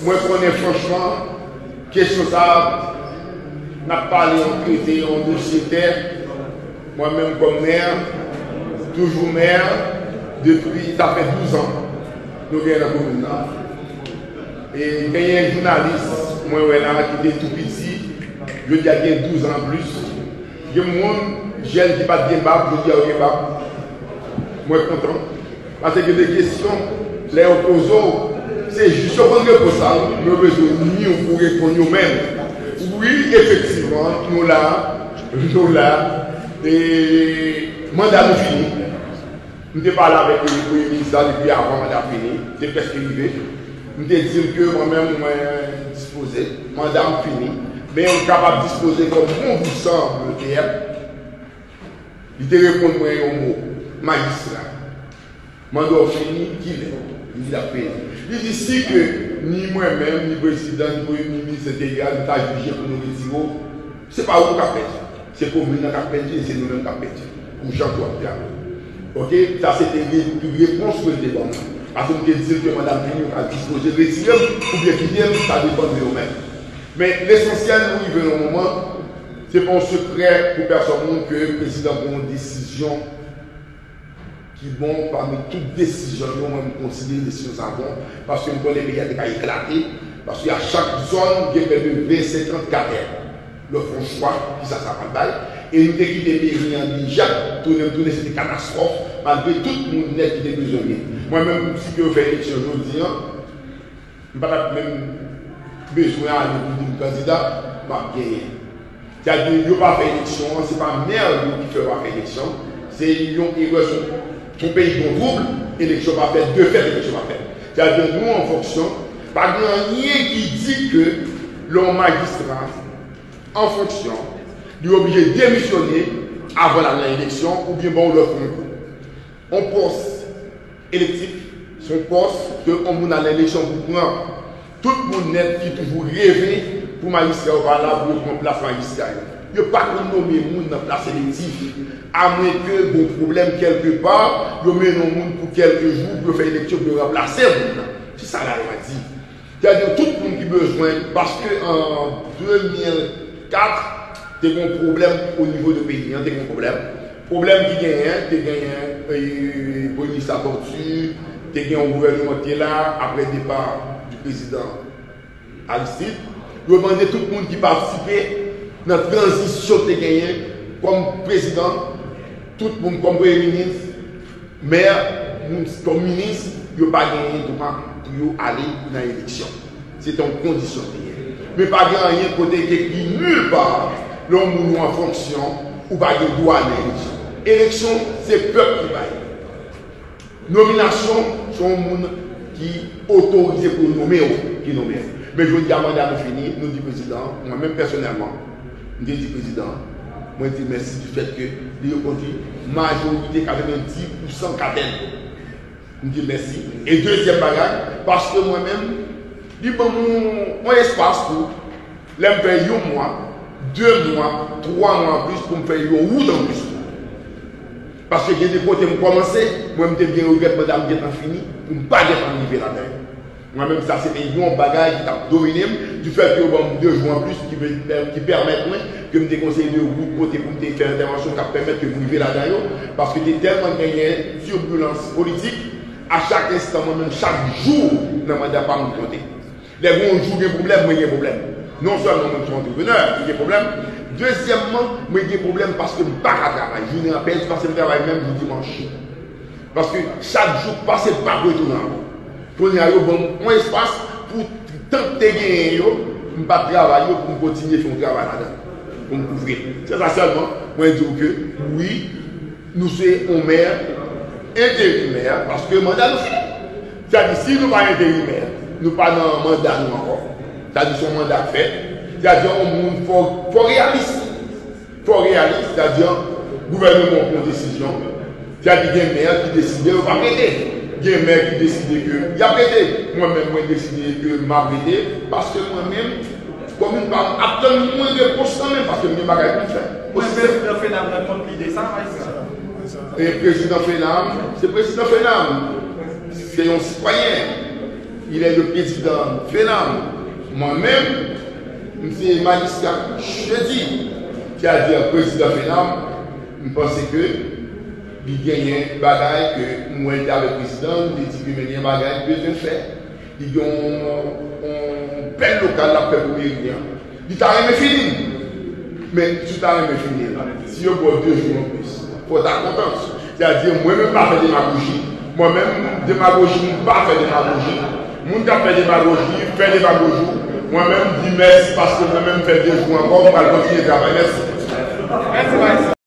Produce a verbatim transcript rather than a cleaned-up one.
Mwen konnen franchman, kesyon sa a, n ap pale yon trete, yon dosye tè. Mwen menm kòm mè, toujou mè, depi sa fè douz an nou genyen nan komin nan. E genyen jounalis mwen wè la ki te tou piti, jodi a gen douz an plis. Gen moun jèn ki pa t gen bab, jodi a yo gen bab. Mwen kontan. Paske gen de kesyon, lè yo poze w, se jis yo konn repons la, wi, men yo bezwen ni w pou reponn yo menm. Wi, efektivman, nou la, nou la, e manda nou fini. M te pale avèk premye minis la depi avan manda fini, te prèske rive. M te di l ke mwen menm, mwen dispoze, manda m fini, men m kapab dispoze kòm bon bousan E T M. Li te reponn mwen yon mo, majistra. Manda w fini, kilè? Li di l ap fini. Li di, si ke ni mwen menm, ni prezidan, ni premye minis, etsetera, nou ta jije pou nou retire w, se pa ou k ap pèdi. Se komin nan k ap pèdi, e se nou menm k ap pèdi. Pou jan ke w ap travay. Oke? Sa se te re-, repons ke l te ban mwen. Paske m te di l ke manda m fini, yo ka dispoze retire m, oubyen kite m, sa depann de yo menm. Men, lesansyèl, nou rive nan yon moman, se pa yon sekrè pou pèsòn moun ke prezidan pran yon desizyon ki bon, pami tout desizyon yo, mwen, m konsidere desizyon sa bon, paske m konnen peyi a te ka eklate, paske a chak zòn, gen prè de ven, senkant katè. Lè w fè yon chwa, kisa sa pral bay? E nou te kite meri an deja, tounen m tounen, se te katastwòf, malgre tout moun nèt ki te bezwen vin. Mwen menm, si ke yo fè eleksyon jodi a, m pa t ap menm bezwen ale pou di m kandida, m ap genyen. Sètadi, yo pa fè eleksyon an, se pa mè yo ki fè yo pa fè eleksyon, se yon erè, se yon, se yon peyi ki gen twoub, eleksyon pa fèt, defèt, eleksyon pa fèt. Sètadi, nou, an fonksyon, pa gen anyen ki di ke lè yon majistra an fonksyon, li oblije demisyone avan l al nan eleksyon, oubyen ba yon lòt konkou. Yon pòs elektif, se yon pòs ke yon moun al nan eleksyon pou pran. Tout moun nèt ki toujou reve pou majistra yo pa la, pou yo pran plas majistra yo. Yo pa konn nonmen moun nan plas elektif, amwenke gon pwoblèm kèlkepa, yo mennen yon moun pou kèlke jou, pou yo fè eleksyon, pou yo ranplase moun nan. Se sa lalwa di. Sètadi tout moun ki bezwen, paske an de mil kat, te gen yon pwoblèm o nivo de peyi an, te gen yon pwoblèm. Pwoblèm ki genyen, te genyen, e, premye minis Latortue, te gen yon gouvènman ki te la, apre depa di prezidan Aristide. Yo mande tout moun ki patisipe nan tranzisyon te genyen kòm prezidan, tout moun kòm premye minis, mè, moun kòm minis, yo pa genyen dwa pou yo ale nan eleksyon. Se te yon kondisyon te ye. Men pa gen anyen kote ki ekri nil pa, lè yon moun ou an fonksyon, ou pa gen dwa nan eleksyon. Eleksyon, se pèp ki bay. Nominasyon, se yon moun ki otorize pou nonmen w, ki nonmen w. Men jodi a manda nou fini, nou di prezidan, mwen menm pèsonèlman, m te di prezidan, mwen di mèsi di fèt ke li rekonduit majorite katrevenndis pousan katè l. M di mèsi. E dezyèm bagay, paske mwen menm, li ban m yon, yon espas pou lè m fè yon mwa, de mwa, twa mwa anplis pou m fè yon wout anplis. Paske gen de kote m kòmanse, mwen m te byen regrèt manda m gentan fini, pou m pa gentan rive ladan yo. Mwen menm, sa se te yon bagay ki t ap domine m, difèt ke yo ban m de jou anplis ki pe-, ki pèmèt mwen ke m te konseye de wout kote pou m te fè entèvansyon k ap pèmèt ke m rive ladan yo, paske te tèlman genyen tibilans politik, a chak enstan, mwen menm, chak jou nan manda pa m, m konte. Lè gen yon jou gen pwoblèm, mwen gen pwoblèm. Non sèlman mwen se yon antreprenè, mwen gen pwoblèm. Dezyèmman, mwen gen pwoblèm paske m pa ka travay. Jounen an pèdi paske m travay menm jou dimanch. Paske chak jou k pase m p ap retounen ankò. Kounye a, yo ban m yon espas pou tan k te genyen yo, m pa t travay yo, pou m kontinye fè yon travay ladan l, pou m kouvri l. Se sa sèlman, mwen di w ke wi, nou se yon mè enterimè, paske manda nou fini. Sètadi, si nou pa enterimè, nou pa nan manda nou ankò. Sètadi, se yon manda k fèt. Sètadi, yon moun fò, fò reyalis. Fò reyalis, sètadi, gouvènman pran desizyon. Sètadi, gen mè ki deside yo p ap rete. Gen mè ki deside ke y ap rete. Mwen menm, mwen deside ke m ap rete, paske mwen menm, komin pa m ap tann mwen repons kanmenm, paske m gen bagay pou m fè. Mwen menm, nan FENAM nan konn lide sa, majistra. E prezidan FENAM, se prezidan FENAM. Se yon sitwayen. Il est le président FENAM. Mwen menm, m se majistra jedi. Sètadi prezidan FENAM, m panse ke li genyen bagay ke m wè l te avèk prezidan, li te di ke men gen bagay li bezwen fè. Li gen yon, yon bèl lokal l ap fè pou meri an. Li ta renmen fini l. Men si w ta renmen fini l, si yo ba w de jou anplis, fò w ta kontan. Sètadi mwen menm m pa fè demagoji. Mwen menm, demagoji, m pa fè demagoji. Moun k ap fè demagoji, fè demagoji. Mwen menm, m di mèsi paske mwen menm m fè de jou ankò, m pral kontinye travay. Mèsi.